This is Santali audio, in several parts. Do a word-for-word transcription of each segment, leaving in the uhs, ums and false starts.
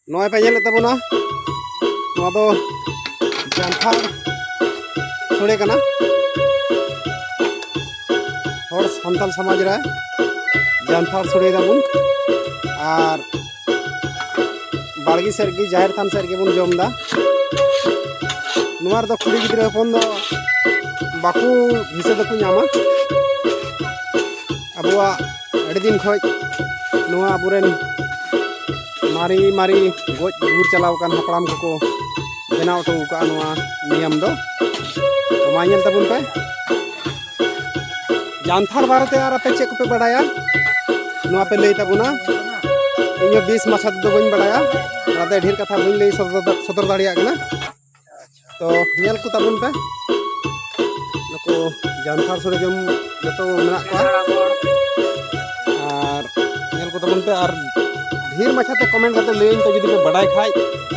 ᱱᱚᱜᱼᱚᱭ ᱯᱮ ᱧᱮᱞᱮᱫ ᱛᱟᱵᱚᱱᱟ, ᱱᱚᱣᱟ ᱫᱚ ᱡᱟᱱᱛᱷᱟᱲ ᱥᱳᱲᱮ ᱠᱟᱱᱟ᱾ ᱦᱚᱲ ᱥᱟᱱᱛᱟᱲ ᱥᱚᱢᱟᱡᱽ ᱨᱮ ᱡᱟᱱᱛᱷᱟᱲ ᱥᱳᱲᱮ ᱫᱟᱵᱚᱱ, ᱟᱨ ᱵᱟᱲᱜᱮ ᱥᱮᱫ ᱜᱮ, ᱡᱟᱦᱮᱨ ᱛᱷᱟᱱ ᱥᱮᱫ ᱨᱮᱜᱮ ᱵᱚᱱ ᱡᱚᱢ ᱮᱫᱟ᱾ ᱱᱚᱣᱟ ᱨᱮᱫᱚ ᱠᱩᱲᱤ ᱜᱤᱫᱽᱨᱟᱹ ᱦᱚᱯᱚᱱ ᱫᱚ ᱵᱟᱠᱚ ᱦᱤᱥᱟᱹ ᱫᱚᱠᱚ ᱧᱟᱢᱟ᱾ ᱟᱵᱚᱣᱟᱜ ᱟᱹᱰᱤ ᱫᱤᱱ ᱠᱷᱚᱱ ᱱᱚᱣᱟ ᱟᱵᱚᱨᱮᱱ ᱢᱟᱨᱮ ᱢᱟᱨᱮ ᱜᱚᱡ ᱜᱩᱨ ᱪᱟᱞᱟᱣ ᱟᱠᱟᱱ ᱦᱟᱯᱲᱟᱢ ᱠᱚᱠᱚ ᱵᱮᱱᱟᱣ ᱦᱚᱴᱚ ᱟᱠᱟᱫᱼᱟ ᱱᱚᱣᱟ ᱱᱤᱭᱚᱢ ᱫᱚ᱾ ᱛᱚ, ᱢᱟ ᱧᱮᱞ ᱛᱟᱵᱚᱱ ᱯᱮ᱾ ᱡᱟᱱᱛᱷᱟᱲ ᱵᱟᱨᱮᱛᱮ ᱟᱨ ᱟᱯᱮ ᱪᱮᱫ ᱠᱚᱯᱮ ᱵᱟᱲᱟᱭᱟ, ᱱᱚᱣᱟ ᱯᱮ ᱞᱟᱹᱭ ᱛᱟᱵᱚᱱᱟ᱾ ᱤᱧ ᱦᱚᱸ ᱵᱮᱥ ᱢᱟᱪᱷᱟ ᱛᱮᱫᱚ ᱵᱟᱹᱧ ᱵᱟᱲᱟᱭᱟ, ᱚᱱᱟᱛᱮ ᱰᱷᱮᱨ ᱠᱟᱛᱷᱟ ᱵᱟᱹᱧ ᱞᱟᱹᱭ ᱥᱚᱫᱚᱨ ᱥᱚᱫᱚᱨ ᱫᱟᱲᱮᱭᱟᱜ ᱠᱟᱱᱟ᱾ ᱛᱚ, ᱧᱮᱞ ᱠᱚ ᱛᱟᱵᱚᱱ ᱯᱮ᱾ ᱱᱩᱠᱩ ᱡᱟᱱᱛᱷᱟᱲ ᱥᱳᱲᱮ ᱡᱚᱢ ᱡᱚᱛᱚ ᱢᱮᱱᱟᱜ ᱠᱚᱣᱟ᱾ ᱟᱨ ᱧᱮᱞ ᱠᱚ ᱛᱟᱵᱚᱱ ᱯᱮ, ᱟᱨ ᱰᱷᱮᱨ ᱢᱟᱪᱷᱟ ᱛᱮ comment ᱠᱟᱛᱮ ᱞᱟᱹᱭᱟᱹᱧ ᱯᱮ, ᱡᱩᱫᱤ ᱯᱮ ᱵᱟᱰᱟᱭ ᱠᱷᱟᱡ,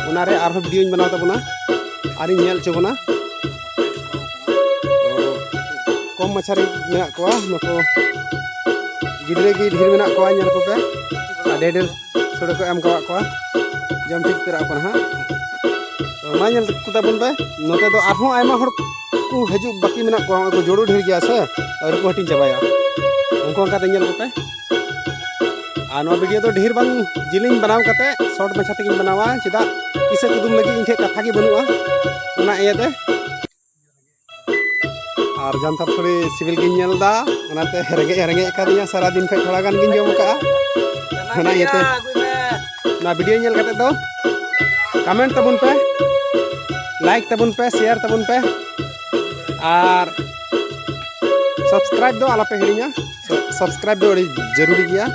ᱚᱱᱟᱨᱮ ᱟᱨᱦᱚᱸ video ᱧ ᱵᱮᱱᱟᱣ ᱛᱟᱵᱚᱱᱟ ᱟᱨᱤᱧ ᱧᱮᱞ ᱦᱚᱪᱚ ᱵᱚᱱᱟ᱾ ᱛᱚ, ᱠᱚᱢ ᱢᱟᱪᱷᱟ ᱨᱮ ᱢᱮᱱᱟᱜ ᱠᱚᱣᱟ ᱱᱩᱠᱩ ᱜᱤᱫᱽᱨᱟᱹ ᱜᱮ ᱰᱷᱮᱨ ᱢᱮᱱᱟᱜ ᱠᱚᱣᱟ, ᱧᱮᱞ ᱠᱚᱯᱮ, ᱟᱹᱰᱤ ᱰᱷᱮᱨ ᱥᱳᱲᱮ ᱠᱚ ᱮᱢ ᱠᱟᱣᱟᱫ ᱠᱚᱣᱟ, ᱡᱚᱢ ᱴᱷᱤᱠ ᱩᱛᱟᱹᱨᱚᱜ ᱠᱟᱱᱟ ᱦᱟᱸᱜ᱾ ᱛᱚ, ᱢᱟ ᱧᱮᱞ ᱠᱚ ᱛᱟᱵᱚᱱ ᱯᱮ, ᱱᱚᱛᱮ ᱫᱚ ᱟᱨᱦᱚᱸ ᱟᱭᱢᱟ ᱦᱚᱲ ᱠᱚ ᱦᱤᱡᱩᱜ ᱵᱟᱹᱠᱤ ᱢᱮᱱᱟᱜ ᱠᱚᱣᱟ, ᱩᱱᱠᱩ ᱡᱳᱲᱳ ᱰᱷᱮᱨ ᱜᱮᱭᱟ ᱥᱮ, ᱟᱹᱣᱨᱤ ᱠᱚ ᱦᱟᱹᱴᱤᱧ ᱪᱟᱵᱟᱭᱟ᱾ ᱚᱱᱠᱟ ᱚᱱᱠᱟᱛᱮ ᱧᱮᱞ ᱠᱚᱯᱮ᱾ ᱟᱨ ᱱᱚᱣᱟ video ᱫᱚ ᱰᱷᱮᱨ ᱵᱟᱝ ᱡᱤᱞᱤᱧ ᱵᱮᱱᱟᱣ ᱠᱟᱛᱮ short ᱢᱟᱪᱷᱟ ᱛᱮᱜᱤᱧ ᱵᱮᱱᱟᱣᱟ, ᱪᱮᱫᱟᱜ ᱠᱤᱥᱟᱹ ᱠᱩᱫᱩᱢ ᱞᱟᱹᱜᱤᱫ ᱤᱧ ᱴᱷᱮᱱ ᱠᱟᱛᱷᱟ ᱜᱮ ᱵᱟᱹᱱᱩᱜᱼᱟ, ᱚᱱᱟ ᱤᱭᱟᱹᱛᱮ᱾ ᱟᱨ ᱡᱟᱱᱛᱷᱟᱲ ᱥᱳᱲᱮ ᱥᱤᱵᱤᱞ ᱜᱤᱧ ᱧᱮᱞ ᱮᱫᱟ, ᱚᱱᱟᱛᱮ ᱨᱮᱸᱜᱮᱡ ᱨᱮᱸᱜᱮᱡ ᱟᱠᱟᱫᱤᱧᱟ, ᱥᱟᱨᱟᱫᱤᱱ ᱠᱷᱚᱱ ᱛᱷᱚᱲᱟ ᱜᱟᱱ ᱜᱤᱧ ᱡᱚᱢ ᱟᱠᱟᱫᱼᱟ᱾ ᱚᱱᱟ ᱤᱭᱟᱹᱛᱮ ᱱᱚᱣᱟ video ᱧᱮᱞ ᱠᱟᱛᱮ ᱫᱚ comment ᱛᱟᱵᱚᱱ ᱯᱮ, like ᱛᱟᱵᱚᱱ ᱯᱮ, share ᱛᱟᱵᱚᱱ ᱯᱮ, ᱟᱨ subscribe ᱫᱚ ᱟᱞᱚᱯᱮ ᱦᱤᱲᱤᱧᱟ᱾ Subscribe ᱫᱚ ᱟᱹᱰᱤ ᱡᱟᱹᱨᱩᱲᱤ ᱜᱮᱭᱟ᱾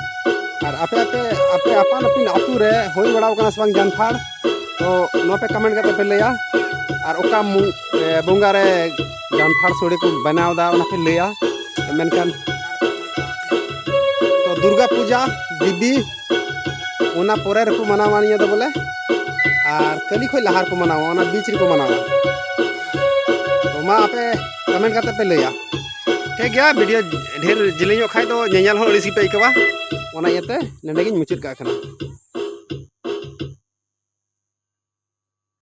ᱟᱨ ᱟᱯᱮ ᱟᱯᱮ ᱟᱯᱮ ᱟᱯᱟᱱ ᱟᱹᱯᱤᱱ ᱟᱹᱛᱩ ᱨᱮ ᱦᱩᱭ ᱵᱟᱲᱟᱣ ᱠᱟᱱᱟ ᱥᱮ ᱵᱟᱝ ᱡᱟᱱᱛᱷᱟᱲ, ᱛᱚ ᱱᱚᱣᱟ ᱯᱮ comment ᱠᱟᱛᱮ ᱯᱮ ᱞᱟᱹᱭᱟ᱾ ᱟᱨ ᱚᱠᱟ ᱢᱩ-, ᱮ, ᱵᱚᱸᱜᱟ ᱨᱮ ᱡᱟᱱᱛᱷᱟᱲ ᱥᱳᱲᱮ ᱠᱚ ᱵᱮᱱᱟᱣ ᱮᱫᱟ, ᱚᱱᱟ ᱯᱮ ᱞᱟᱹᱭᱟ᱾ ᱢᱮᱱᱠᱷᱟᱱ ᱛᱚ ᱫᱩᱨᱜᱟ ᱯᱩᱡᱟ ᱫᱮᱵᱤ ᱚᱱᱟ ᱯᱚᱨᱮ ᱨᱮᱠᱚ ᱢᱟᱱᱟᱣᱟ ᱱᱤᱭᱟᱹ ᱫᱚ ᱵᱚᱞᱮ, ᱟᱨ ᱠᱟᱹᱞᱤ ᱠᱷᱚᱡ ᱞᱟᱦᱟ ᱨᱮᱠᱚ ᱢᱟᱱᱟᱣᱟ, ᱚᱱᱟ ᱵᱤᱪ ᱨᱮᱠᱚ ᱢᱟᱱᱟᱣᱟ᱾ ᱛᱚ ᱢᱟ ᱟᱯᱮ comment ᱠᱟᱛᱮ ᱯᱮ ᱞᱟᱹᱭᱟ᱾ ᱴᱷᱤᱠ ᱜᱮᱭᱟ, video ᱰᱷᱮᱨ ᱡᱤᱞᱤᱧᱚᱜ ᱠᱷᱟᱡ ᱫᱚ ᱧᱮᱧᱮᱞ ᱦᱚᱸ ᱟᱹᱲᱤᱥ ᱜᱮᱯᱮ ᱟᱹᱭᱠᱟᱹᱣᱟ, ᱚᱱᱟ ᱤᱭᱟᱹᱛᱮ ᱱᱚᱸᱰᱮ ᱜᱤᱧ ᱢᱩᱪᱟᱹᱫ ᱠᱟᱜ ᱠᱟᱱᱟ᱾